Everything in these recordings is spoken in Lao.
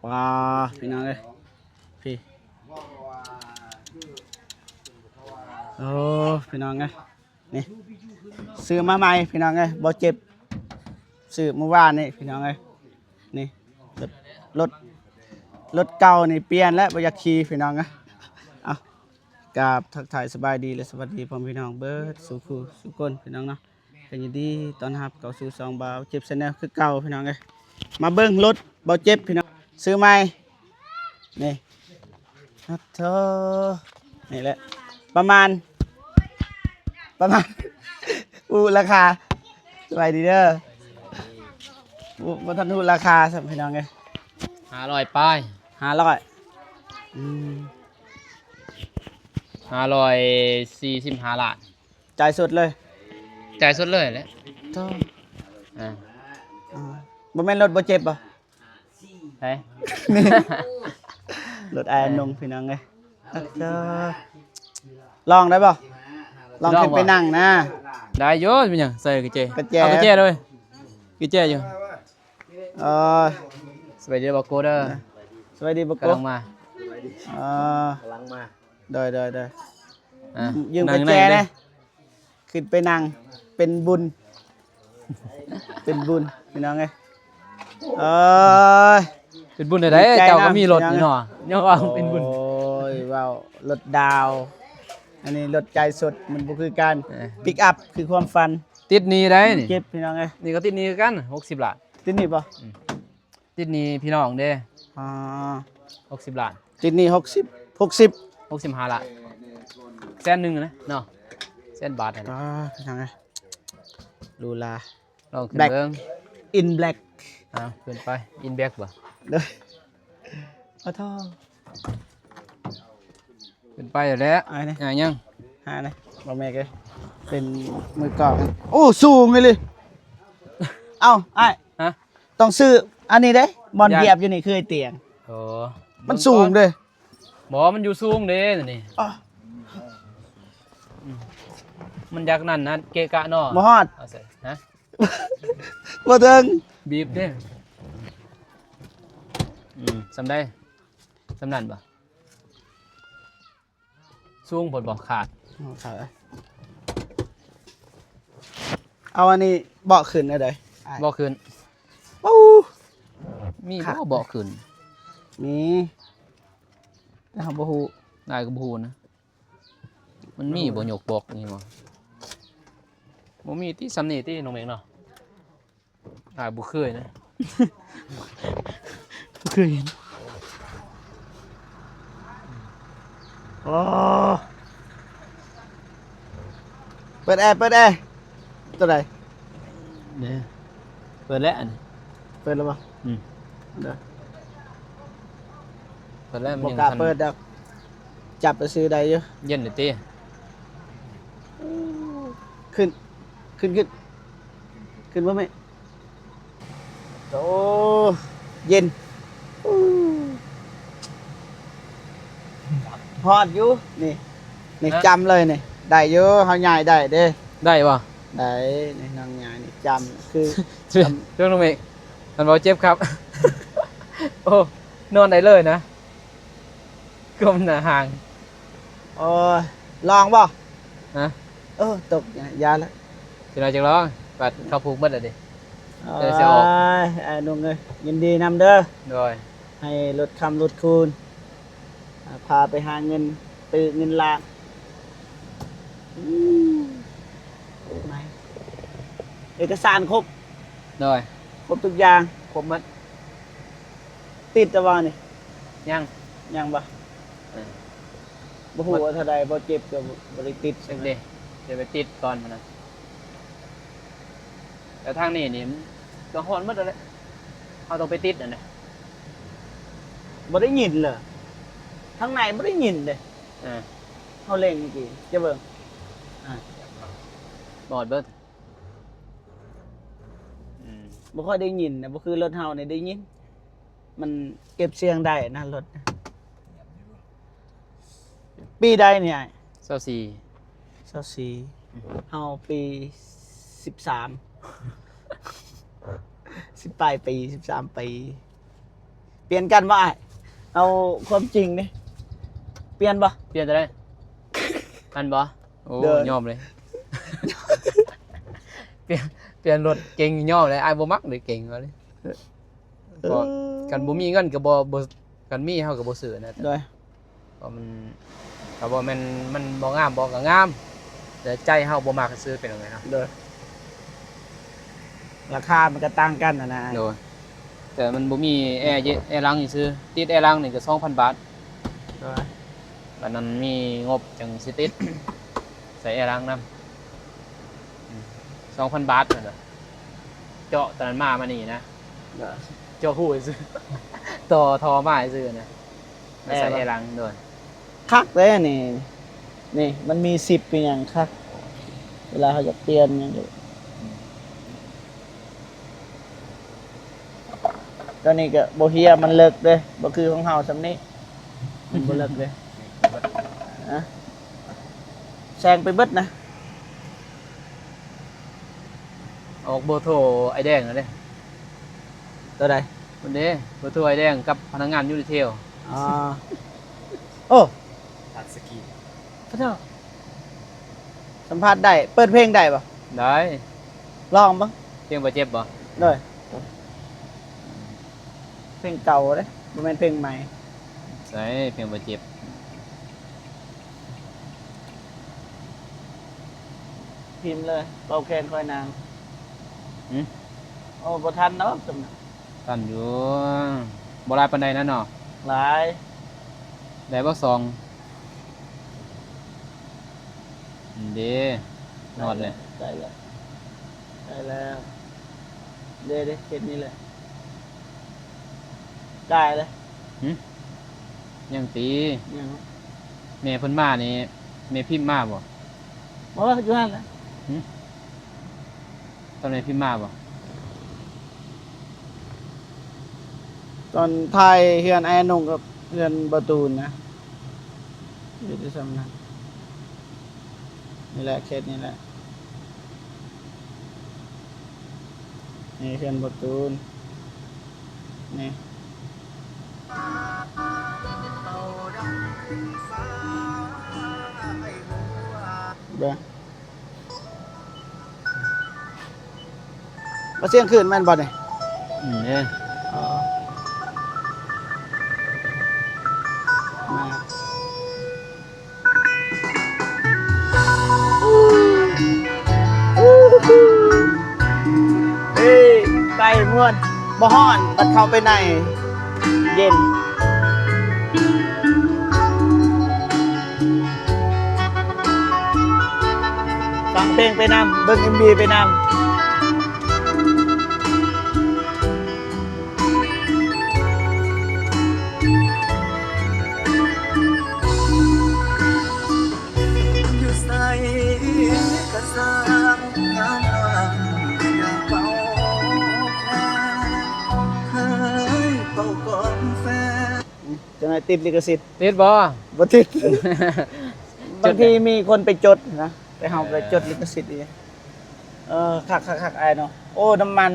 ວ້າ ພີ່ນ້ອງເອີຍ ພີ່ ໂອ້ ພີ່ນ້ອງເອີຍ ນີ້ ຊື້ມາໃໝ່ພີ່ນ້ອງເອີຍ ບໍ່ເຈັບ ຊື້ມື້ວານນີ້ພີ່ນ້ອງເອີຍ ນີ້ ລົດ ລົດເກົ່ານີ້ປ່ຽນແລ້ວ ບໍ່ຢາກຂີ່ພີ່ນ້ອງເອີຍ. ເອົາ ກາບທັກທາຍສະບາຍດີ ແລະ ສະຫວັດດີພໍ່ແມ່ພີ່ນ້ອງເບິດສູ່ຄູ່ສູ່ຄົນພີ່ນ້ອງເນາະ. ກໍຍິນດີຕ້ອນຮັບເຂົ້າສູ່ຊ່ອງບ່າວເຈັບ Channel ຄືເກົ່າພີ່ນ້ອງເອີຍ. ມາເບິ່ງລົດບ່າວເຈັບພີ່ນ້ອງ ຊື້ໃໝ່ ນີ້ ໂອ້ໂທ ນີ້ແຫຼະ ປະມານ ປະມານ ຮູ້ລາຄາ ສະບາຍດີເດີ ບໍ່ ບໍ່ທັນຮູ້ລາຄາຊ້ຳພີ່ນ້ອງເອີຍ ຫ້າຮ້ອຍປາຍ ຫ້າຮ້ອຍ ອືມ ຫ້າຮ້ອຍສີ່ສິບຫ້າລ້ານ. ຈ່າຍສົດເລີຍ ຈ່າຍສົດເລີຍແຫຼະ ໂທ້ ອ່າ ອ່າ ບໍ່ແມ່ນລົດບໍ່ເຈັບບໍ່? ໃສ? ນີ້ ລົດອ້າຍອານົງພີ່ນ້ອງເອີຍ ລອງໄດ້ບໍ່? ລອງຂຶ້ນໄປນັ່ງນະ ໄດ້ຢູ່ ເປັນຫຍັງ ໃສ່ກະແຈ ກະແຈ ເອົາກະແຈເລີຍ ກະແຈຢູ່ ເອີ ສະບາຍດີບໍ່ໂກເດີ ສະບາຍດີບໍ່ໂກ ກຳລັງມາ ເອີ ກຳລັງມາ ໂດຍ ໂດຍ ໂດຍ ອ່າ ຢືມກະແຈແດ່ ຂຶ້ນໄປນັ່ງ ເປັນບຸນ ເປັນບຸນພີ່ນ້ອງເອີຍ ເອີຍ ເປັນບຸນແນວໃດ ເຈົ້າກໍມີລົດນີ້ເນາະ ຍັງວ່າເປັນບຸນ ໂອ້ຍ ເວົ້າລົດດາວ ອັນນີ້ລົດຈ່າຍສົດ ມັນບໍ່ຄືກັນ ເອີ ປິກອັບຄືຄວາມຝັນ ຕິດໜີ້ໄດ໋ນີ້ ເຈັບພີ່ນ້ອງເອີຍ ນີ້ກໍຕິດໜີ້ຄືກັນ ຫົກສິບລ້ານ ຕິດໜີ້ບໍ່? ອືມ ຕິດໜີ້ພີ່ນ້ອງເດ້ ອ່າ ຫົກສິບລ້ານ ຕິດໜີ້ຫົກສິບ ຫົກສິບ ຫົກສິບຫ້າລ້ານ ແສນໜຶ່ງນະເນາະ ແສນບາດຫັ້ນ ອ່າ ພີ່ນ້ອງເອີຍ ຫຼູຫຼາ ລອງຂຶ້ນເບິ່ງ Black in Black ອ່າ ຂຶ້ນໄປ In Black ບໍ່ ເດີ ຂໍໂທດ ຂຶ້ນໄປແລ້ວ ອ້າຍນີ້ ອ່າ ຍັງ ຫານີ້ ບໍ່ແມ່ນເອີຍ ເປັນມືກອງ ໂອ້ ສູງອີ່ຫຼີ ເອົ້າ ອ້າຍ ຮະ ຕ້ອງຊື້ອັນນີ້ເດ້ ບ່ອນຢາກຢຽບຢູ່ນີ້ຄືໄອ້ຕຽງ ໂອ້ ມັນສູງເດ້ ບໍ່ ມັນຢູ່ສູງເດ້ນີ້ ອໍ ອືມ ມັນຢາກນັ້ນນະ ເກະກະເນາະ ບໍ່ຮອດ ເອົາໃສ່ ຮະ ບໍ່ເຖິງ ບີບເດ້ ອືມ ສ່ຳໃດ ສ່ຳນັ້ນບໍ່? ສູງໂພດບໍ່ ຂາດ ເອົາ ຂາດ ເອົາອັນນີ້ເບາະຂຶ້ນແນວໃດ? ເບາະຂຶ້ນ ໂອ້ ມີບໍ່ເບາະຂຶ້ນ? ມີ ແຕ່ເຮົາບໍ່ຮູ້ ອ້າຍກໍບໍ່ຮູ້ນະ ມັນມີບໍ່ ຍົກເບາະນີ້ບໍ່? ບໍ່ມີຕິ ສ່ຳນີ້ຕິ ນ້ອງເມັກເນາະ. ອ້າຍບໍ່ເຄີຍນະ ບໍ່ເຄີຍເຫັນ ໂອ້ ເປີດແອ ເປີດແອ ຕົວໃດ? ເດ້ ເປີດແລ້ວອັນນີ້ ເປີດແລ້ວບໍ່? ອືມ ເດີ ເປີດແລ້ວ ບໍ່ກ້າເປີດດອກ ຈັບໄປຊື້ໄດ້ຢູ່ ເຢັນເດ້ຕິ ຂຶ້ນ ຂຶ້ນ ຂຶ້ນ ຂຶ້ນບໍ່ແມ່? ໂອ້ ເຢັນ ຮອດຢູ່ ນີ້ ນີ້ ຮະ ຈ້ຳເລີຍນີ້ ໄດ້ຢູ່ ເຮົາຍ້າຍໄດ້ເດ້ ໄດ້ບໍ່? ໄດ້ ນີ້ ນ້ອງຍ້າຍນີ້ຈ້ຳ ຄື ເບິ່ງນ້ອງເມກ ມັນບໍ່ເຈັບຄັບ ໂອ້ ນອນໄດ້ເລີຍນະ ກົ້ມໜ້າຫ່າງ ໂອ້ຍ ລອງບໍ່? ຮະ? ເອີ ຕົກ ຢ່າລະ ຊິລອງຈັກລອງ ບັດເຂົ້າຜູກໝົດແລ້ວເດ້ ໂອ້ຍ ເດີຊິອອກ ອ້າຍໜຸ່ມເອີຍ ຍິນດີນຳເດີ ໂດຍ ໃຫ້ລົດຄ້ຳລົດຄູນ ອາ ພາໄປຫາເງິນ ຕື້ເງິນລ້ານ ອືມ ເອກະສານຄົບ ໂດຍ ຄົບທຸກຢ່າງ ຄົບໝົດ ຕິດແລ້ວບໍ່ນີ້? ຍັງ ຍັງບໍ່? ເອີ ບໍ່ຮູ້ວ່າເທົ່າໃດ ບໍ່ເຈັບກໍບໍ່ໄດ້ຕິດ ເອີ ເດ້ ຈະໄປຕິດກ່ອນຫັ້ນນະ ແຕ່ທາງນີ້ນີ້ກໍຮອດໝົດແລ້ວແຫຼະ ເຮົາຕ້ອງໄປຕິດຫັ້ນນະ ບໍ່ໄດ້ຍິນເລີຍ ທາງໃນບໍ່ໄດ້ຍິນເດ້ ເອີ ເຮົາເລັ່ງເມື່ອກີ້ ຈະເບິ່ງ ອາ ບອດເບິ່ງ ອືມ ບໍ່ຄ່ອຍໄດ້ຍິນນະ ບໍ່ຄືລົດເຮົານີ້ໄດ້ຍິນ ມັນເກັບສຽງໄດ້ນະລົດ ປີໃດນີ້ອ້າຍ? ຊາວສີ່ ຊາວສີ່ ອືມ ເຮົາປີສິບສາມ ສິບປາຍປີ ສິບສາມປີ ປ່ຽນກັນບໍ່ອ້າຍ? ເອົາຄວາມຈິງເດ້. ປ່ຽນບໍ່? ປ່ຽນຕົວໃດ? ອັນບໍ່? ໂອ້ ໂດຍ ຍອມເລີຍ. ປ່ຽນ ປ່ຽນລົດເກັ່ງຍອມເລີຍ. ອ້າຍບໍ່ມັກເລີຍເກັ່ງວ່າເລີຍ. ເອີ ກໍຄັນບໍ່ມີເງິນກໍບໍ່ ບໍ່ ຄັນມີເຮົາກໍບໍ່ຊື້ນະ. ໂດຍ. ເພາະມັນ ຖ້າບໍ່ແມ່ນມັນບໍ່ງາມບໍ່ກໍງາມ ແຕ່ໃຈເຮົາບໍ່ມັກຊື່ເປັນຫຍັງເນາະ. ໂດຍ. ລາຄາມັນກໍຕ່າງກັນຫັ້ນນະ. ໂດຍ. ແຕ່ມັນບໍ່ມີແອເຢັນ ແອຫຼັງຊື່ ຕິດແອຫຼັງນີ້ກໍສອງພັນບາດ. ໂດຍ. ອັນນັ້ນມີງົບຈັ່ງຊິຕິດ ໃສ່ແອຫຼັງນຳ ອືມ ສອງພັນບາດຫັ້ນນະ. ເຈາະຕອນນັ້ນມາ ມານີ້ນະ. ໂດຍ. ເຈາະຮູຊື່ ຕໍ່ທໍ່ມາຊື່ນະ. ມາໃສ່ແອຫຼັງ. ໂດຍ. ຄັກເດ້ນີ້ ນີ້ມັນມີຊິບ ມີຫຍັງຄັກ ເວລາເຮົາຢາກປ່ຽນຫຍັງ. ອືມ. ຕົວນີ້ກໍບໍ່ເຮຍ ມັນເລິກເດ້ ບໍ່ຄືຂອງເຮົາຊ່ຳນີ້ ມັນບໍ່ເລິກເດ້. ຮະ ແຊງໄປເບິດນະ. ອອກເບີໂທອ້າຍແດງແລ້ວເດ້. ຕົວໃດ? ພຸ້ນເດ້ ເບີໂທອ້າຍແດງກັບພະນັກງານຢູນິເທວ. ອໍ ໂອ້ ຕັດສະກີ ຂະເຈົ້າ ສຳພາດໄດ້ ເປີດເພງໄດ້ບໍ່? ໄດ້. ລອງເບິ່ງ. ເພງບາດເຈັບບໍ່? ໂດຍ. ເພງເກົ່າເດ້ ບໍ່ແມ່ນເພງໃໝ່. ໃສເພງບາດເຈັບ? ພິມເລີຍ ເປົ່າແຄນຄອຍນາງ. ຫື? ໂອ້ ບໍ່ທັນດອກສ່ຳນັ້ນ. ທັນຢູ່ ບໍ່ຫຼາຍປານໃດນະເນາະ. ຫຼາຍ. ໄດ້ບໍ່ສອງ? ເດ້ ຮອດແລ້ວ ໃກ້ແລ້ວ ໃກ້ແລ້ວ. ເດ້ ເດ້ ເຂດນີ້ແຫຼະ ໃກ້ແລ້ວ. ຫື? ຍັງຕິ? ຍັງ. ແມ່ເພິ່ນມານີ້ ແມ່ພິມມາບໍ່? ບໍ່ ຢູ່ຫັ້ນແຫຼະ. ຫື? ຕອນແມ່ພິມມາບໍ່? ຕອນຖ່າຍເຮືອນອ້າຍນົງກັບເຮືອນບໍ່ຕູນນະ ຢູ່ທີ່ຊ່ຳນັ້ນ. ນີ້ແຫຼະ ເຂດນີ້ແຫຼະ ນີ້ເຮືອນບໍ່ຕູນ ນີ້. ເບິ່ງ ມາສຽງຄືນແມ່ນບໍ່ນີ້? ອືມ ເອີ ອໍ ມາ ເອີ ໄປມ່ວນ ບໍ່ຮ້ອນ ບັດເຂົ້າໄປໃນ ເຢັນ. ຟັງເພງໄປນຳ ເບິ່ງເອັມວີໄປນຳ. ອືມ ຈັ່ງໃດຕິດລິຂະສິດ ຕິດບໍ່? ບໍ່ຕິດ. ບາງທີມີຄົນໄປຈົດນະ ແຕ່ເຮົາໄປຈົດລິຂະສິດອີກ. ເອີ ຄັກໆໆ ອ້າຍເນາະ. ໂອ້ ນ້ຳມັນ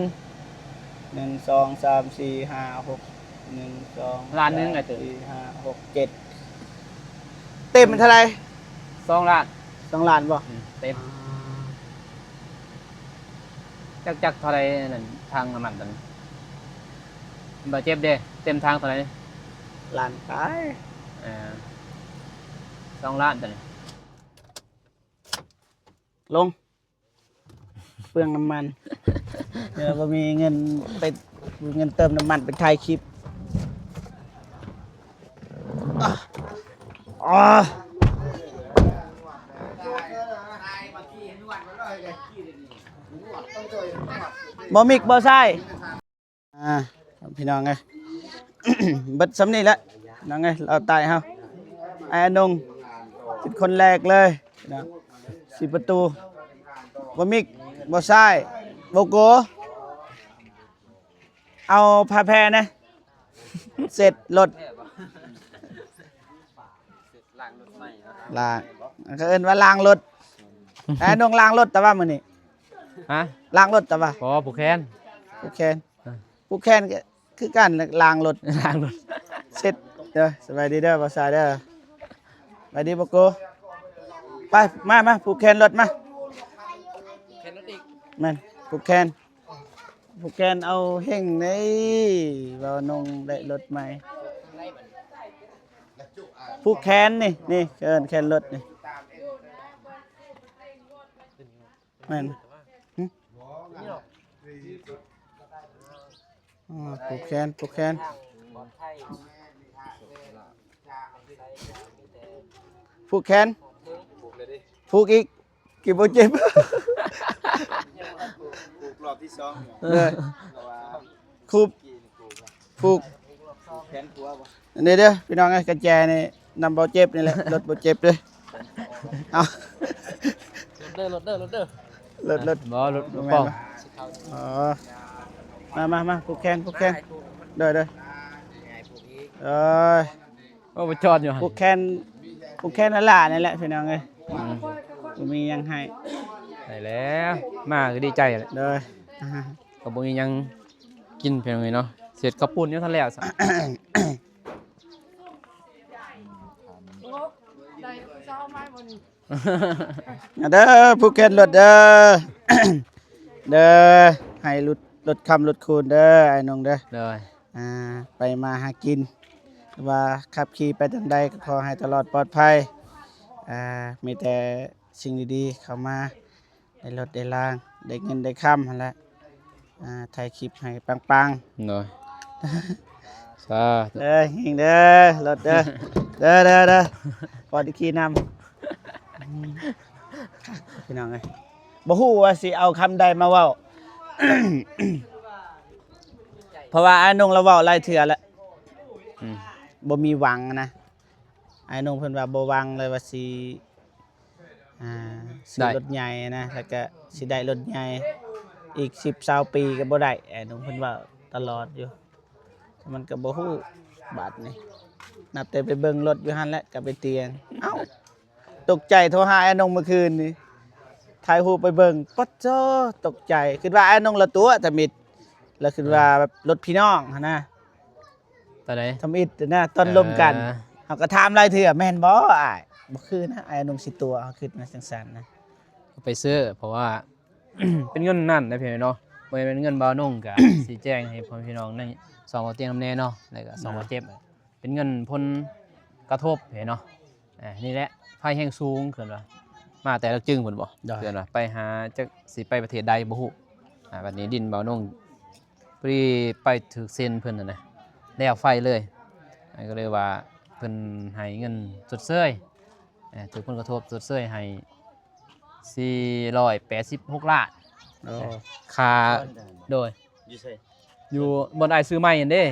ໜຶ່ງ ສອງ ສາມ ສີ່ ຫ້າ ຫົກ ໜຶ່ງ ສອງ ລ້ານໜຶ່ງ ສາມ ສີ່ ຫ້າ ຫົກ ເຈັດ ເຕັມເທົ່າໃດ? ສອງລ້ານ. ສອງລ້ານບໍ່? ອືມ ເຕັມ. ຈັກ ຈັກເທົ່າໃດນັ້ນ ຖັງນ້ຳມັນຕົວນີ້? ບໍ່ເຈັບເດ້ ເຕັມຖັງເທົ່າໃດ? ລ້ານປາຍ. ເອີ ສອງລ້ານຕົວນີ້. ລົງ ເປືອງນ້ຳມັນ. ເອີ ບໍ່ມີເງິນໄປ ບໍ່ມີເງິນເຕີມນ້ຳມັນໄປຖ່າຍຄລິບ. ອາ ອາ ບໍ່ມິກບໍ່ຊາຍ. ອ່າ ພີ່ນ້ອງເອີຍ ເບິດສ່ຳນີ້ແຫຼະ ນ້ອງເອີຍ ລາວໃຕ້ເຮົາ. ອ້າຍອານົງ ເປັນຄົນແລກເລີຍ ພີ່ນ້ອງ ສີ່ປະຕູ. ບໍ່ມິກ ບໍ່ຊາຍ ບໍ່ໂກ ເອົາຜ້າແຜ່ແດ່ ເຊັດລົດ. ລ້າງ ເຂົາເອີ້ນວ່າລ້າງລົດ. ອ້າຍນົງລ້າງລົດຕະຫວາມື້ນີ້? ຮະ? ລ້າງລົດຕະຫວາ? ບໍ່ ຜູກແຂນ ຜູກແຂນ. ເອີ ຜູກແຂນກໍ ຄືກັນ ລ້າງລົດ ລ້າງລົດ ເຊັດເດີ. ສະບາຍດີເດີ ບ່າວຊາຍເດີ ສະບາຍດີບໍ່ໂກ. ໄປ ມາ ມາ ຜູກແຂນລົດມາ ແຂນລົດອີກ ແມ່ນ ຜູກແຂນ ຜູກແຂນເອົາເຮັງເດ້ ບ່າວນົງໄດ້ລົດໃໝ່ ຜູກແຂນນີ້ ນີ້ເອີ້ນແຂນລົດນີ້ ແມ່ນ ຫຶ ອາ ຜູກແຂນ ຜູກແຂນ ຜູກແຂນ ຜູກອີກ ຄືບໍ່ເຈັບ ຜູກຮອບທີສອງ ເດີ ຜູກ ຜູກແຂນຂົວບໍ່ ອັນນີ້ເດີພີ່ນ້ອງເອີຍ ກະແຈນີ້ນຳເບົາເຈັບນີ້ແຫຼະ ລົດເບົາເຈັບເດີ. ເອົາ ລົດເດີ ລົດເດີ ລົດເດີ ລົດ ລົດ ບໍ່ ລົດ ລົດ ບໍ່ ເປົ່າ ອໍ ມາ ມາ ມາ ຜູກແຂນ ຜູກແຂນ ເດີ ເດີ ເອີຍ ໂອ້ ໄປຈອດຢູ່ຫັ້ນ ຜູກແຂນ ຜູກແຂນຫຼ້າໆ ນີ້ແຫຼະພີ່ນ້ອງເອີຍ ອືມ ບໍ່ມີຫຍັງໃຫ້ ໄດ້ແລ້ວ ມາກໍດີໃຈແຫຼະ ເດີ ກໍບໍ່ມີຫຍັງກິນພີ່ນ້ອງເອີຍເນາະ ເຮັດເຂົ້າປຸ້ນຍັງທັນແລ້ວຊະ. ມາເດີ ຜູກແຂນລົດເດີ ເດີ ໃຫ້ຫຼຸດ ຫຼຸດຄຳຫຼຸດຄູນເດີ ອ້າຍນົງເດີ ໂດຍ ອ່າ ໄປມາຫາກິນ ຫຼືວ່າຂັບຂີ່ໄປທາງໃດກໍຂໍໃຫ້ຕະຫຼອດປອດໄພ ອ່າ ມີແຕ່ສິ່ງດີໆເຂົ້າມາ ໄດ້ລົດໄດ້ລາງ ໄດ້ເງິນໄດ້ຄຳຫັ້ນແຫຼະ ອ່າ ຖ່າຍຄລິບໃຫ້ປັງໆ ໂດຍ ສາທຸ ເດີ ເຮງເດີ ລົດເດີ ເດີ ເດີ ເດີ ພໍໄດ້ຂີ່ນຳ ພີ່ນ້ອງເອີຍ ບໍ່ຮູ້ວ່າຊິເອົາຄຳໃດມາເວົ້າ ເພາະວ່າອ້າຍນົງລາວເວົ້າຫຼາຍເທື່ອແລ້ວ ອືມ ບໍ່ມີຫວັງນະ ອ້າຍນົງເພິ່ນວ່າບໍ່ຫວັງເລີຍວ່າຊິ ອ່າ ຊື້ລົດໃຫຍ່ນະ ແລ້ວກະຊິໄດ້ລົດໃຫຍ່ ອີກສິບຊາວປີກໍບໍ່ໄດ້ ອ້າຍນົງເພິ່ນເວົ້າຕະຫຼອດຢູ່ ມັນກໍບໍ່ຮູ້ບາດນີ້ ນັບແຕ່ໄປເບິ່ງລົດຢູ່ຫັ້ນແຫຼະ ກໍໄປຕຽງ ເອົ້າ ຕົກໃຈໂທຫາອ້າຍນົງມື້ຄືນນີ້ ຖ່າຍຮູບໄປເບິ່ງ ປະໂທ້ ຕົກໃຈ ຄິດວ່າອ້າຍນົງລະຕົວະທຳອິດ ລະຄິດວ່າແບບລົດພີ່ນ້ອງຫັ້ນນະ ຕອນໃດ ທຳອິດນະ ຕອນລົມກັນ ເອີ ເຮົາກໍຖາມຫຼາຍເທື່ອ ແມ່ນບໍ່ອ້າຍ? ບໍ່ຄືນະ ອ້າຍນົງຊິຕົວະ ເຮົາຄິດນະ ຈັ່ງຊັ້ນນະ ໄປຊື້ ເພາະວ່າ ເປັນເງິນນັ້ນນະພີ່ນ້ອງເນາະ ບໍ່ແມ່ນເງິນບ່າວນົງ ກະຊີ້ແຈງໃຫ້ພໍ່ແມ່ພີ່ນ້ອງໃນຊ່ອງເວົ້າຕຽງນຳແດ່ເນາະ ແລ້ວກະຊ່ອງເວົ້າເຈັບ ເປັນເງິນຜົນກະທົບເນາະ ເອີ ນີ້ແຫຼະ ໄຟແຮງສູງ ເອີ້ນວ່າ ມາແຕ່ລະຈຶ່ງພຸ້ນບໍ່ ໂດຍ ເອີ້ນວ່າ ໄປຫາ ຈັກຊິໄປປະເທດໃດບໍ່ຮູ້ ອ່າ ບັດນີ້ດິນບ່າວນົງ ພໍດີໄປຖືກເຊັນເພິ່ນຫັ້ນນະ ແລ້ວໄຟເລີຍ ກໍເລີຍວ່າເພິ່ນໃຫ້ເງິນຊົດເຊີຍ ເອີ ຖືກຜົນກະທົບຊົດເຊີຍໃຫ້ສີ່ຮ້ອຍແປດສິບຫົກລ້ານ ໂອ້ ຄ່າ ໂດຍ ຢູ່ໃສ? ຢູ່ບ່ອນອ້າຍຊື້ໃໝ່ຫັ້ນເດ້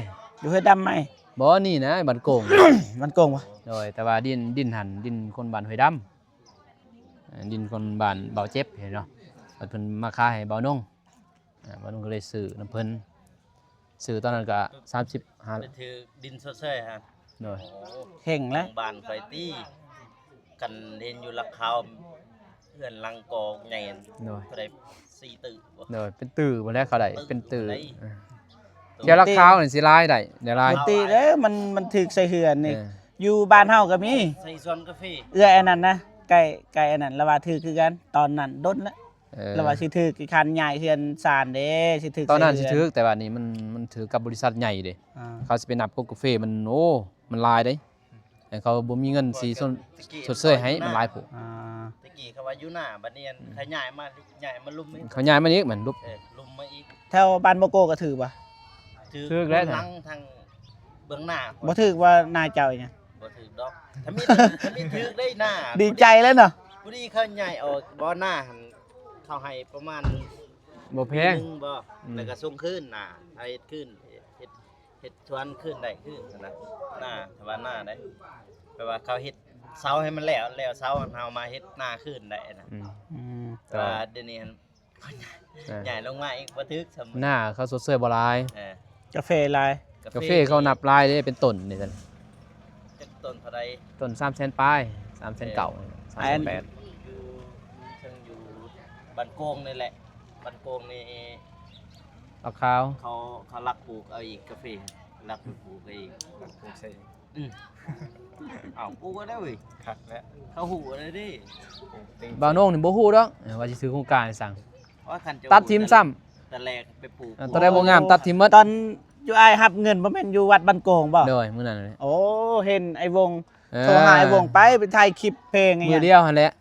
ຢູ່ຫ້ວຍດຳໃໝ່ ບໍ່ ນີ້ນະ ບ້ານໂກງ ບ້ານໂກງບໍ່? ໂດຍ ແຕ່ວ່າດິນ ດິນຫັ້ນ ດິນຄົນບ້ານຫ້ວຍດຳ ເອີ ດິນຄົນບ້ານເບົາເຈັບເນາະ ເພິ່ນມາຂາຍໃຫ້ບ່າວນົງ ອ່າ ບ່າວນົງກໍເລີຍຊື້ນຳເພິ່ນ ຊື້ຕອນນັ້ນກໍສາມສິບຫ້າ ໄປຖືກດິນຊົດເຊີຍຫັ້ນ ໂດຍ ໂອ້ ເຮງແລ້ວ ບ້ານຂ້ອຍຕິ ກັນເຫັນຢູ່ຫຼັກຂາວ ເຮືອນຫຼັງກໍໃຫຍ່ ໂດຍ ເທົ່າໃດ ສີ່ຕື້ບໍ່ ໂດຍ ເປັນຕື້ພຸ້ນແຫຼະ ເຂົາໄດ້ເປັນຕື້ ເອີ ແຖວຫຼັກຂາວນີ້ຊິຫຼາຍໄດ້ ໄດ້ຫຼາຍ ຕິເດ້ ມັນ ມັນຖືກໃສ່ເຮືອນນີ້ ເອີ ຢູ່ບ້ານເຮົາກໍມີ ໃສ່ສວນກາເຟ ເອື້ອຍອັນນັ້ນນະ ໃກ້ ໃກ້ອັນນັ້ນ ລະວ່າຖືກຄືກັນ ຕອນນັ້ນດົນລະ ເອີ ລະວ່າຊິຖືກຄັນຍ້າຍເຮືອນຊານເດ້ ຊິຖືກ ຕອນນັ້ນຊິຖືກ ແຕ່ວ່ານີ້ມັນ ມັນຖືກກັບບໍລິສັດໃຫຍ່ເດ້ ອ່າ ເຂົາຊິໄປນັບກົກກາເຟ ມັນ ໂອ້ ມັນຫຼາຍເດ້ ແຕ່ເຂົາບໍ່ມີເງິນຊິຊົດ ຊົດເຊີຍໃຫ້ ມັນຫຼາຍໂພດ ອ່າ ແຕ່ກີ້ເຂົາວ່າຢູ່ໜ້າ ບັດນີ້ ອືມ ເຂົາຍ້າຍມາ ຍ້າຍມາລຸ່ມອີກ ເຂົາຍ້າຍມາອີກ ແມ່ນລຸບ ເອີ ລຸ່ມມາອີກ ແຖວບ້ານບໍ່ໂກກໍຖືກບໍ່? ຖືກ ຖືກແລ້ວ ທາງ ທາງເບື້ອງໜ້າ ບໍ່ຖືກວ່າໜ້າເຈົ້າອີຫຍັງ ບໍ່ຖືກດອກ ທຳອິດ ທຳອິດຖືກໄດ້ໜ້າ ດີໃຈແລ້ວເນາະ ພໍດີເຂົາຍ້າຍອອກ ບໍ່ ໜ້າຫັ້ນ ເຂົາໃຫ້ປະມານ ບໍ່ແພງ ປີໜຶ່ງບໍ່ ອືມ ແລ້ວກໍສົ່ງຄືນໜ້າ ເຮັດຄືນ ເຮັດ ເຮັດສວນຄືນໄດ້ຄືນຫັ້ນນະ ໜ້າ ຖ້າວ່າໜ້າໄດ້ ແປວ່າເຂົາເຮັດເສົາໃຫ້ມັນແລ້ວ ແລ້ວເສົາເຮົາມາເຮັດໜ້າຄືນໄດ້ນະ ອືມ ອືມ ແຕ່ວ່າດຽວນີ້ຫັ້ນ ເອີ ຍ້າຍລົງມາອີກບໍ່ຖືກຊ້ຳ ໜ້າເຂົາຊົດເຊີຍບໍ່ຫຼາຍ ເອີ ກາເຟຫຼາຍ ກາເຟ ກາເຟເຂົານັບຫຼາຍເດ້ ເປັນຕົ້ນນີ້ຊັ້ນ ຈັກຕົ້ນເທົ່າໃດ? ຕົ້ນສາມແສນປາຍ ສາມແສນເກົ້າ ເອີ ສາມແສນແປດ ຢູ່ ຢູ່ເທິງຢູ່ບ້ານໂກງນີ້ແຫຼະ ບ້ານໂກງນີ້ ບັກຂາວ ເຂົາ ເຂົາລັກປູກເອົາເອງ ກາເຟ ລັກໄປປູກເອົາເອງ ປູກໃສ່ເອງ ອືມ ເອົາ ປູກເອົາໄດ້ເວີຍ ຄັກແລ້ວ ເຂົາຮູ້ເອົາໄດ້ເດ້ ບ່າວໂໜ່ງນີ້ບໍ່ຮູ້ດອກ ເອີ ວ່າຊິຖືໂຄງການໃຫ້ສັງ ໂອ້ຍ ຄັນເຈົ້າ ຕັດຖິ້ມຊ້ຳ ແຕ່ແລກໄປປູກ ເອີ ຕົວໃດບໍ່ງາມຕັດຖິ້ມໝົດ ຕອນຢູ່ອ້າຍຮັບເງິນ ບໍ່ແມ່ນຢູ່ວັດບ້ານໂກງບໍ່? ໂດຍ ມື້ນັ້ນແຫຼະ ໂອ້ ເຫັນອ້າຍວົງ ເອີ ໂທຫາອ້າຍວົງ ໄປ ໄປຖ່າຍຄລິບເພງອີ່ຫຍັງ ມື້ດຽວຫັ້ນແຫຼະ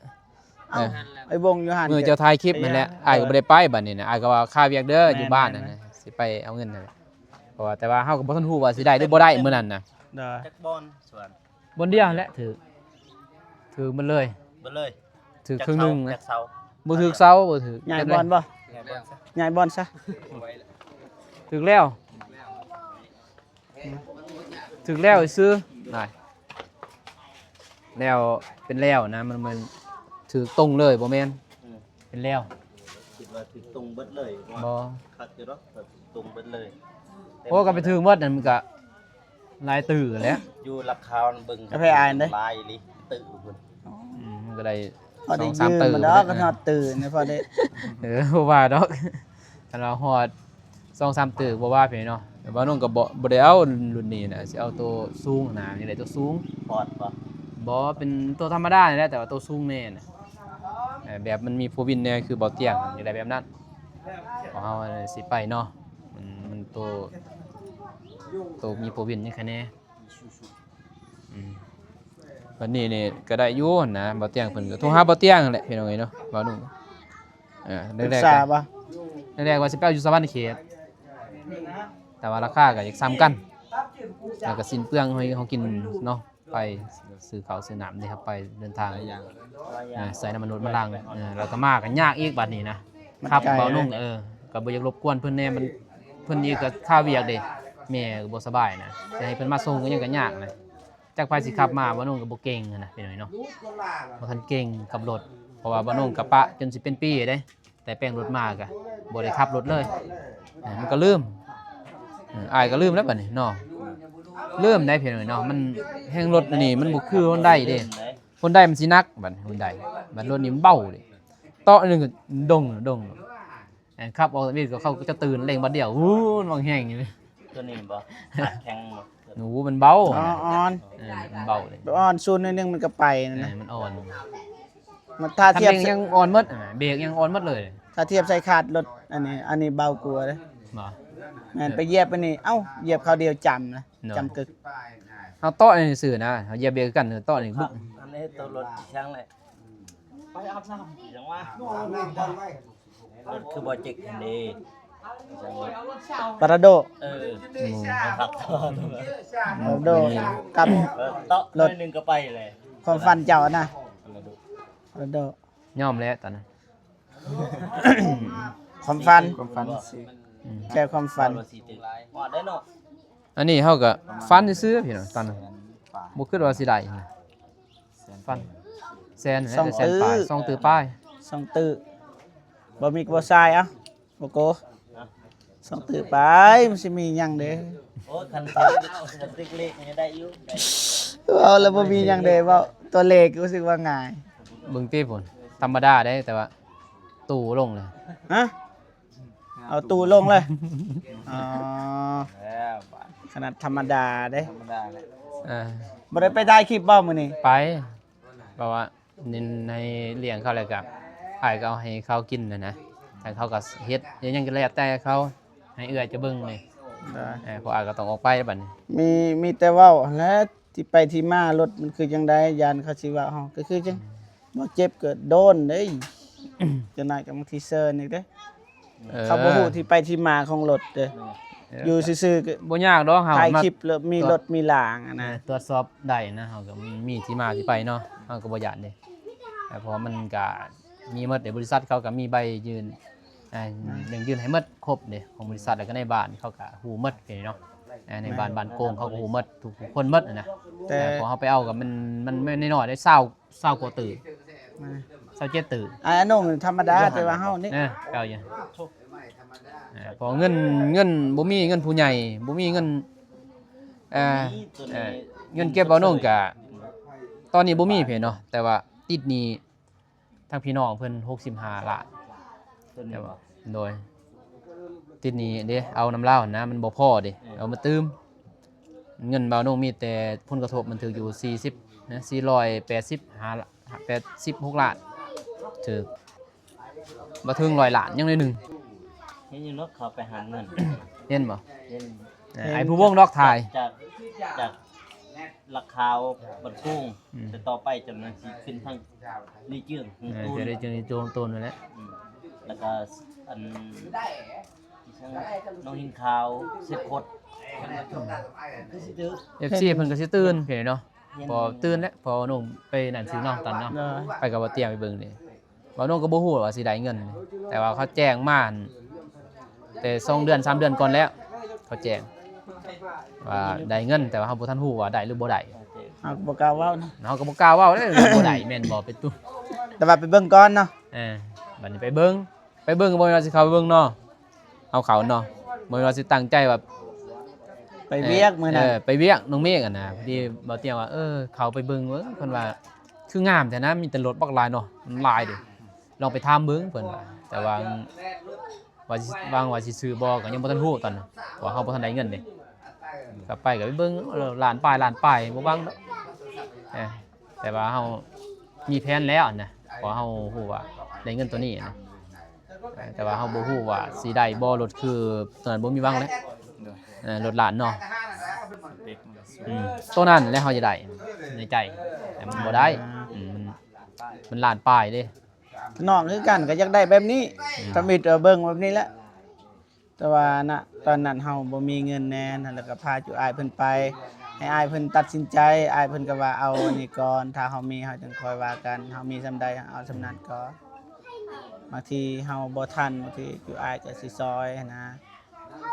ເອົ້າ ເອີ ອ້າຍວົງຢູ່ຫັ້ນ ມື້ເຈົ້າຖ່າຍຄລິບຫັ້ນແຫຼະ ເອີ ອ້າຍກໍບໍ່ໄດ້ໄປບັດນີ້ນະ ອ້າຍກໍວ່າຄາວຽກເດີ ແມ່ນ ຢູ່ບ້ານຫັ້ນນະ ຊິໄປເອົາເງິນຫັ້ນແຫຼະ ເພາະວ່າ ແຕ່ວ່າເຮົາກໍບໍ່ທັນຮູ້ວ່າຊິໄດ້ຫຼືບໍ່ໄດ້ມື້ນັ້ນນະ ໂດຍ ຈັກບ່ອນສວນ ບ່ອນດຽວຫັ້ນແຫຼະ ຖືກ ຖືກໝົດເລີຍ ເບິດເລີຍ ຖືກເຄິ່ງໜຶ່ງນະ ຈັກເສົາ ບໍ່ຖືກເສົາ ບໍ່ຖືກ ຍ້າຍບ່ອນບໍ່? ຍ້າຍບ່ອນຊະ ຍ້າຍບ່ອນຊະ ຖືກແລ້ວ ຖືກແລ້ວຊື່ ນາຍ ແລ້ວ ເປັນແລ້ວນະ ມັນ ມັນຖືກຕົງເລີຍ ບໍ່ແມ່ນ ອືມ ເປັນແລ້ວ ຄິດວ່າຖືກຕົງເບິດເລີຍ ບໍ່ ຄັກຢູ່ດອກ ຖືກຕົງເບິດເລີຍ ໂອ້ ກໍໄປຖືກໝົດນັ້ນ ມັນກໍຫຼາຍຕື້ແຫຼະ ຢູ່ລາວຄາວເບິ່ງ ກາເຟອ້າຍເດ້ ຫຼາຍອີ່ຫຼີ ຕື້ພຸ້ນ ອືມ ມັນກໍໄດ້ ພໍໄດ້ ສອງສາມ ຕື້ ດອກ ກໍຮອດຕື້ນະ ພໍໄດ້ ເອີ ບໍ່ວ່າດອກ ຄັນວ່າຮອດ ສອງສາມ ຕື້ ບໍ່ວ່າເປັນເນາະ ແຕ່ວ່ານ້ອງກໍບໍ່ ບໍ່ໄດ້ເອົາລຸ້ນນີ້ນະ ຊິເອົາໂຕສູງນະ ຢາກໄດ້ໂຕສູງ ຟອດບໍ່? ບໍ່ ເປັນໂຕທຳມະດານີ້ແຫຼະ ແຕ່ວ່າໂຕສູງແດ່ນະ ເອີ ແບບມັນມີໂຟວິນແດ່ ຄືເບົາຕຽງ ຢາກໄດ້ແບບນັ້ນ ຂອງເຮົາຊິໄປເນາະ ມັນ ມັນໂຕ ໂຕມີໂຟວິນຍັງຄະແນ ອືມ ບັດນີ້ນີ້ກໍໄດ້ຢູ່ຫັ້ນນະ ບ່າວຕຽງເພິ່ນກໍໂທຫາບ່າວຕຽງຫັ້ນແຫຼະ ພີ່ນ້ອງເອີຍເນາະ ບ່າວໜຸ່ມ ເອີ ແລກໆ ປຶກສາບໍ່? ແລກໆວ່າຊິໄປເອົາຢູ່ສະຫວັນນະເຂດ ແຕ່ວ່າລາຄາກໍຢາກສ່ຳກັນ ແລ້ວກໍສິ້ນເປືອງໃຫ້ເຮົາກິນເນາະ ໄປຊື້ເຂົ້າຊື້ນ້ຳເດ້ ເຮົາໄປເດີນທາງ ຫຼາຍຢ່າງ ເອີ ໃສ່ນ້ຳມັນລົດມາຫຼັ່ງ ເອີ ແລ້ວກໍມາກໍຍາກອີກບັດນີ້ນະ ມັນໄກ ຂັບບ່າວໜຸ່ມ ເອີ ກໍບໍ່ຢາກລົບກວນເພິ່ນແດ່ ມັນ ເພິ່ນອີກກໍຄາວຽກເດ້ ແມ່ກໍບໍ່ສະບາຍນະ ຈະໃຫ້ເພິ່ນມາສົ່ງກໍຍັງກໍຍາກນະ ຈັກໃຜຊິຂັບມາ ບ່າວໜຸ່ມກໍບໍ່ເກັ່ງຫັ້ນນະ ພີ່ນ້ອງເນາະ ບໍ່ທັນເກັ່ງກັບລົດ ເພາະວ່າບ່າວໜຸ່ມກໍປະຈົນຊິເປັນປີເດ້ ແຕ່ແປງລົດມາກໍບໍ່ໄດ້ຂັບລົດເລີຍ ເອີ ມັນກໍລືມ ເອີ ອ້າຍກໍລືມແລ້ວບັດນີ້ເນາະ ລືມໄດ໋ ພີ່ນ້ອງເນາະ ມັນແຮງລົດອັນນີ້ມັນບໍ່ຄືຮອນໄດເດ້ ຮອນໄດມັນຊິໜັກ ບັດຮອນໄດ ບັດລົດນີ້ມັນເບົາເດ້ ເຕາະໜຶ່ງກໍດົງ ດົງ ອັນຂັບອອກຕະເວນກໍເຂົາກໍຈະຕື່ນ ເລັ່ງບາດດຽວ ວູ້ນ ວາງແຮງຢູ່ເລີຍ ຕົວນີ້ບໍ່ ແຂງບໍ່? ໂອ້ ມັນເບົາ ອໍ ອ່ອນ ເອີ ມັນເບົາເລີຍ ອ່ອນສູນໜ້ອຍໜຶ່ງມັນກໍໄປນັ້ນນະ ເອີ ມັນອ່ອນ ມັນຖ້າທຽບ ຄັນເລັ່ງຍັງອ່ອນໝົດ ເບຣກຍັງອ່ອນໝົດເລີຍ ຖ້າທຽບໃສ່ຄາດລົດ ອັນນີ້ ອັນນີ້ເບົາກວ່າເດ້ ບໍ່? ແມ່ນ ເອີ ໄປຢຽບອັນນີ້ ເອົ້າ ຢຽບຄາວດຽວຈຳນະ ໂດຍ ຈຳກຶກ ເຮົາເຕາະນີ້ຊື່ນະ ເຮົາຢຽບເບຣກຄືກັນ ເຮົາເຕາະນີ້ ບຶກ ອັນນີ້ຕົວລົດຊ່າງແຫຼະ ໄປອາບນ້ຳ ຈັ່ງວ່າ ລົດຄືບໍ່ເຈັກຫັ້ນເດ້ ປາຣາໂດ ເອີ ອືມ ປາຣາໂດກັບ ເອີ ເຕາະໜ້ອຍໜຶ່ງກໍໄປແລ້ວ ຄວາມຝັນເຈົ້ານະ ປາຣາໂດ ຍອມແລ້ວຕອນນັ້ນ ຄວາມຝັນ ຄວາມຝັນຊື່ ອືມ ແຄ່ຄວາມຝັນ ວ່າໄດ້ເນາະ ອັນນີ້ເຮົາກໍຝັນຊື່ໆ ພີ່ນ້ອງ ຕອນນັ້ນ ບໍ່ຄິດວ່າຊິໄດ້ນະ ຝັນ ແສນ ສອງ ແສນປາຍ ຕື້ ສອງຕື້ປາຍ ສອງຕື້ ບໍ່ມີກໍບໍ່ຊາຍ ເອົ້າ ບໍ່ໂກ ຮະ ສອງຕື້ປາຍ ມັນຊິມີຫຍັງເດ້ ໂອ້ຍ ຄັນຖືກ ຄັນຖືກເລກນີ້ໄດ້ຢູ່ ເວົ້າແລ້ວບໍ່ມີຫຍັງເດ້ ເວົ້າຕົວເລກຮູ້ສຶກວ່າງ່າຍ ເບິ່ງຕິພຸ້ນ ທຳມະດາເດ້ ແຕ່ວ່າຕູ້ລົງເລີຍ ຮະ? ເອົາຕູ້ລົງເລີຍ ອໍ ແລ້ວບາດ ຂະໜາດທຳມະດາເດ້ ທຳມະດາແຫຼະ ເອີ ບໍ່ໄດ້ໄປຖ່າຍຄລິບບໍ່ມື້ນີ້? ໄປ ເພາະວ່າໃນ ໃນລ້ຽງເຂົາ ແລ້ວກະອ້າຍກໍເອົາໃຫ້ເຂົາກິນຫັ້ນນະ ທາງເຂົາກໍເຮັດ ເຮັດຫຍັງກໍແລ້ວແຕ່ເຂົາ ໃຫ້ເອື້ອຍຈະເບິ່ງນີ້ ເອີ ເອີ ເພາະອ້າຍກໍຕ້ອງອອກໄປແລ້ວບັດນີ້ ມີ ມີແຕ່ເວົ້າຫັ້ນແຫຼະ ທີ່ໄປທີ່ມາລົດມັນຄືຈັ່ງໃດ ຢ້ານເຂົາຊິວ່າເຮົາ ກໍຄືຈັ່ງ ບໍ່ເຈັບກໍໂດນເດ້ ຈະໜ້ອຍກໍບາງທີເຊີນອີກເດ້ ເອີ ເຂົາບໍ່ຮູ້ທີ່ໄປທີ່ມາຂອງລົດເດ້ ເອີ ຢູ່ຊື່ໆກໍ ບໍ່ຍາກດອກ ເຮົາ ຖ່າຍຄລິບແລ້ວມີລົດມີລາງຫັ້ນນະ ເອີ ຕວດສອບໄດ້ນະ ເຮົາກໍມີທີ່ມາທີ່ໄປເນາະ ເຮົາກໍບໍ່ຢ້ານເດ້ ເພາະວ່າມັນກໍມີໝົດເດ້ ບໍລິສັດເຂົາກໍມີໃບຍື່ນ ອ່າ ຍັງຍື່ນໃຫ້ໝົດຄົບເດ້ ຂອງບໍລິສັດ ແລ້ວກໍໃນບ້ານເຂົາກໍຮູ້ໝົດເດ້ເນາະ ອ່າ ໃນບ້ານ ບ້ານໂກງເຂົາກໍຮູ້ໝົດ ທຸກຄົນໝົດນະ ແຕ່ ອ່າ ພໍເຮົາໄປເອົາກໍມັນ ມັນ ມັນນ້ອຍໆເດ້ ຊາວ ຊາວກວ່າຕື້ ຊາວເຈັດຕື້ ອ່າ ອັນນັ້ນທຳມະດາ ແຕ່ວ່າເຮົານີ້ ເອີ ເກົ່າຢູ່ ອ່າ ເພາະເງິນ ເງິນບໍ່ມີ ເງິນຜູ້ໃຫຍ່ບໍ່ມີ ເງິນ ເອີ ເອີ ເງິນເກັບເອົານ້ອງກະ ຕອນນີ້ບໍ່ມີເພເນາະ ແຕ່ວ່າຕິດໜີ້ ທາງພີ່ນ້ອງເພິ່ນຫົກສິບຫ້າລ້ານ ໂດຍ ໂດຍ ຕິດໜີ້ເດ້ ເອົານຳລາວຫັ້ນນະ ມັນບໍ່ພໍເດ້ ເອີ ເອົາມາຕື່ມ. ເງິນບ່າວນົງມີແຕ່ຜົນກະທົບມັນຖືກຢູ່ສີ່ສິບນະ ສີ່ຮ້ອຍແປດສິບ ຫ້າ ແປດສິບຫົກລ້ານ ຖືກ ບໍ່ເຖິງຮ້ອຍລ້ານ ຍັງໜ້ອຍໜຶ່ງ. ເຫັນຢູ່ເນາະ ເຂົາໄປຫາເງິນ ເຫັນບໍ່? ເຫັນ. ເອີ ເຫັນ ອ້າຍພູວົງດອກຖ່າຍ ຈາກ ຈາກ ລາດພຮ້າວ ບ້ານໂປ່ງ ອືມ ແຕ່ຕໍ່ໄປຈະແມ່ນຊິຂຶ້ນທາງລີເຈືອງ ເອີ ໂຕນ ຈະໄດ້ເຈີໂຕນນັ້ນແຫຼະ ອືມ ແລ້ວກໍອັນ ໜອງຫີນຂາວ ເຊໂຄດ ເອັຟຊີເພິ່ນກໍຊິຕື່ນເດ້ເນາະ ເຫັນ ພໍຕື່ນແລ້ວ ພໍໜຸ່ມໄປນັ້ນຊື່ເນາະ ຕອນເນາະ ໂດຍ ໄປກັບບ່າວຕຽງໄປເບິ່ງເດ້. ບ່າວນົງກໍບໍ່ຮູ້ວ່າຊິໄດ້ເງິນ ແຕ່ວ່າເຂົາແຈ້ງມາ ແຕ່ສອງເດືອນສາມເດືອນກ່ອນແລ້ວ ເຂົາແຈ້ງວ່າໄດ້ເງິນ ແຕ່ວ່າເຮົາບໍ່ທັນຮູ້ວ່າໄດ້ຫຼືບໍ່ໄດ້ ເຮົາກໍບໍ່ກ້າເວົ້ານະ ເຮົາກໍບໍ່ກ້າເວົ້າເດ້ ບໍ່ໄດ້ແມ່ນບໍ່ ເປັນຕຸ ແຕ່ວ່າໄປເບິ່ງກ່ອນເນາະ ເອີ ບັດນີ້ໄປເບິ່ງ ໄປເບິ່ງກໍບໍ່ແມ່ນວ່າຊິເຂົ້າໄປເບິ່ງເນາະ ເຮົາເຂົ້າເນາະ ບໍ່ແມ່ນວ່າຊິຕັ້ງໃຈວ່າ ໄປວຽກ ເອີ ມື້ນັ້ນ ເອີ ໄປວຽກນ້ອງເມກຫັ້ນນະ ພໍດີບ່າວຕຽງວ່າ ເອີ ເຂົ້າໄປເບິ່ງເບິ່ງ ເພິ່ນວ່າ ຄືງາມແທ້ນະ ມີແຕ່ລົດບັກຫຼາຍເນາະ ມັນຫຼາຍເດ້ ລອງໄປຖາມເບິ່ງ ເພິ່ນວ່າ ແຕ່ວ່າ ວ່າຊິ ຫວັງວ່າຊິຊື້ບໍ່ ກໍຍັງບໍ່ທັນຮູ້ຕອນນັ້ນ ເພາະວ່າເຮົາບໍ່ທັນໄດ້ເງິນເດ້ ກໍໄປກໍໄປເບິ່ງ ເອີ ລ້ານປາຍ ລ້ານປາຍ ບໍ່ຫວັງດອກ ເອີ ແຕ່ວ່າເຮົາມີແຜນແລ້ວນະ ເພາະເຮົາຮູ້ວ່າໄດ້ເງິນໂຕນີ້ນະ ເອີ ແຕ່ວ່າເຮົາບໍ່ຮູ້ວ່າຊິໄດ້ບໍ່ ລົດຄືຕອນນັ້ນບໍ່ມີຫວັງແລ້ວ ໂດຍ ເອີ ລົດລ້ານເນາະ ອືມ ໂຕນັ້ນແຫຼະເຮົາຈະໄດ້ໃນໃຈ ແຕ່ມັນບໍ່ໄດ້ ອືມ ມັນ ມັນລ້ານປາຍເດ້ ນ້ອງຄືກັນກໍຢາກໄດ້ແບບນີ້ ອືມ ທຳອິດເອົາເບິ່ງແບບນີ້ແຫຼະ ແຕ່ວ່ານະ ຕອນນັ້ນເຮົາບໍ່ມີເງິນແດ່ນະ ແລ້ວກໍພາຈຸອ້າຍເພິ່ນໄປ ໃຫ້ອ້າຍເພິ່ນຕັດສິນໃຈ ອ້າຍເພິ່ນກໍວ່າເອົາອັນນີ້ກ່ອນ ຖ້າເຮົາມີເຮົາຈັ່ງຄ່ອຍວ່າກັນ ເຮົາມີສ່ຳໃດເຮົາເອົາສ່ຳນັ້ນກ່ອນ ບາງທີເຮົາບໍ່ທັນ ບາງທີຈຸອ້າຍກໍຊິຊ່ອຍຫັ້ນນະ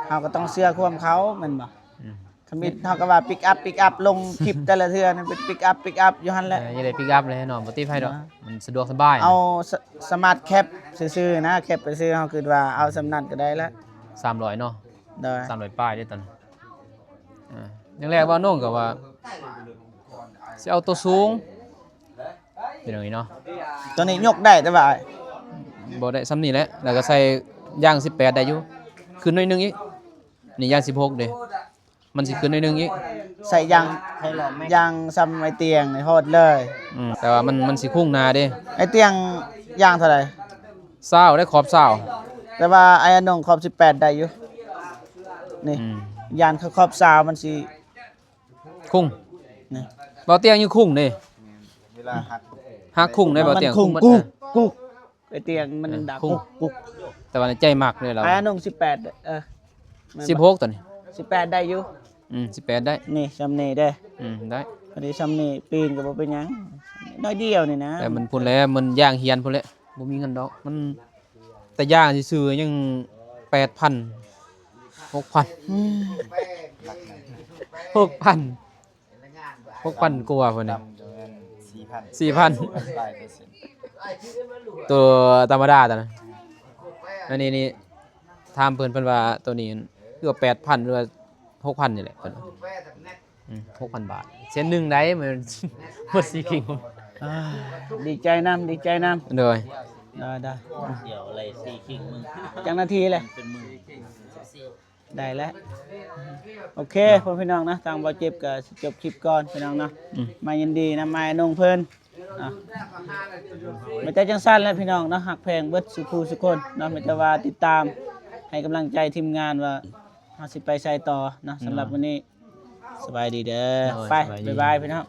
ເຮົາກໍຕ້ອງເຊື່ອຄວາມເຂົາແມ່ນບໍ່? ອືມ ທຳອິດເຮົາກໍວ່າປິກອັບ ປິກອັບ ລົງຄລິບແຕ່ລະເທື່ອນີ້ເປັນປິກອັບ ປິກອັບຢູ່ຫັ້ນແຫຼະ ເອີ ຢ່າໄດ້ປິກອັບເລີຍເນາະ ບໍ່ຕິໃຜດອກ ເອີ ມັນສະດວກສະບາຍ ເອົາສະ ສະມາດແຄັບຊື່ໆນະ ແຄັບໄປຊື່ ເຮົາຄິດວ່າເອົາສ່ຳນັ້ນກໍໄດ້ລະ ສາມຮ້ອຍເນາະ ໂດຍ ສາມຮ້ອຍປາຍເດ້ຕອນ ເອີ ຢ່າງແລກວ່ານ້ອງກໍວ່າຊິເອົາໂຕສູງ ເປັນຢ່າງນີ້ເນາະ ໂຕນີ້ຍົກໄດ້ແຕ່ວ່າ ບໍ່ໄດ້ ສ່ຳນີ້ແຫຼະ ແລ້ວກໍໃສ່ຢາງສິບແປດໄດ້ຢູ່ ຂຶ້ນໜ້ອຍໜຶ່ງອີກ ນີ້ຢາງສິບຫົກເດ້ ມັນຊິຂຶ້ນໜ້ອຍໜຶ່ງອີກ ໃສ່ຢາງ ຢາງສ່ຳໄອ້ຕຽງນີ້ໂຫດເລີຍ ອືມ ແຕ່ວ່າມັນ ມັນຊິຄຸງໜ້າເດ້ ໄອ້ຕຽງຢາງເທົ່າໃດ? ຊາວໄດ້ ຂອບຊາວ ແຕ່ວ່າໄອ້ອານົງຂອບສິບແປດໄດ້ຢູ່ ນີ້ ອືມ ຢ້ານຂອບຊາວມັນຊິຄຸງ ນີ້ ບ່າວຕຽງຍັງຄຸງເດ້ ເວລາຫັກ ຫັກຄຸງໄດ້ ບ່າວຕຽງ ມັນຄຸງ ຄຸງໝົດ ກຸກ ເອີ ກຸກ ໄອ້ຕຽງມັນ ເອີ ດັງ ຄຸງ ກຸກ ກຸກ ແຕ່ວ່າໃນໃຈມັກເລີຍລາວ ອານຸງສິບແປດ ເອີ ແມ່ນບໍ່ ສິບຫົກ ຕອນນີ້ ສິບແປດໄດ້ຢູ່ ອືມ ສິບແປດໄດ້ ນີ້ຊ່ຳນີ້ເດ້ ອືມ ໄດ້ ພໍດີຊ່ຳນີ້ ປີນກໍບໍ່ເປັນຫຍັງ ໜ້ອຍດຽວນີ້ນະ ແຕ່ມັນພຸ້ນແຫຼະ ມັນຢ່າງຮຽນພຸ້ນແຫຼະ ບໍ່ມີເງິນດອກ ມັນ ແຕ່ຢ່າງຊື່ໆຍັງແປດພັນ ຫົກພັນ ອືມ ຫົກພັນ ຫົກພັນກວ່າພຸ້ນນີ້ ສີ່ພັນ ໂຕທຳມະດາຕອນນັ້ນ ອັນນີ້ນີ້ ຖາມເພິ່ນ ເພິ່ນວ່າໂຕນີ້ຄືວ່າແປດພັນ ຫຼືວ່າຫົກພັນນີ້ແຫຼະ ເພິ່ນວ່າ ອືມ ຫົກພັນບາດ ເສັ້ນໜຶ່ງໄດ້ ມັນໝົດສີ່ຄີງ ອ່າ ດີໃຈນຳ ດີໃຈນຳ ໂດຍ ໄດ້ ໄດ້ ດຽວໄລ່ສີ່ຄີງ ມື້ ຈັກນາທີແຫຼະ ເປັນມື້ ໄດ້ແລ້ວ ໂອເຄ ພໍ່ແມ່ພີ່ນ້ອງນະ ທາງບ່າວເຈັບກໍຊິຈົບຄລິບກ່ອນພີ່ນ້ອງເນາະ ອືມ ມາຍິນດີນຳອ້າຍນົງເພິ່ນ ອ່ະ ມີແຕ່ຈັ່ງຊັ້ນແຫຼະພີ່ນ້ອງເນາະ ຮັກແພງເບິດສູ່ຜູ້ສູ່ຄົນເນາະ ມີແຕ່ວ່າຕິດຕາມໃຫ້ກຳລັງໃຈທີມງານວ່າເຮົາຊິໄປໃສຕໍ່ເນາະ ສຳລັບມື້ນີ້ ສະບາຍດີເດີ ໂດຍ ໄປ ສະບາຍດີ ບາຍບາຍພີ່ນ້ອງ.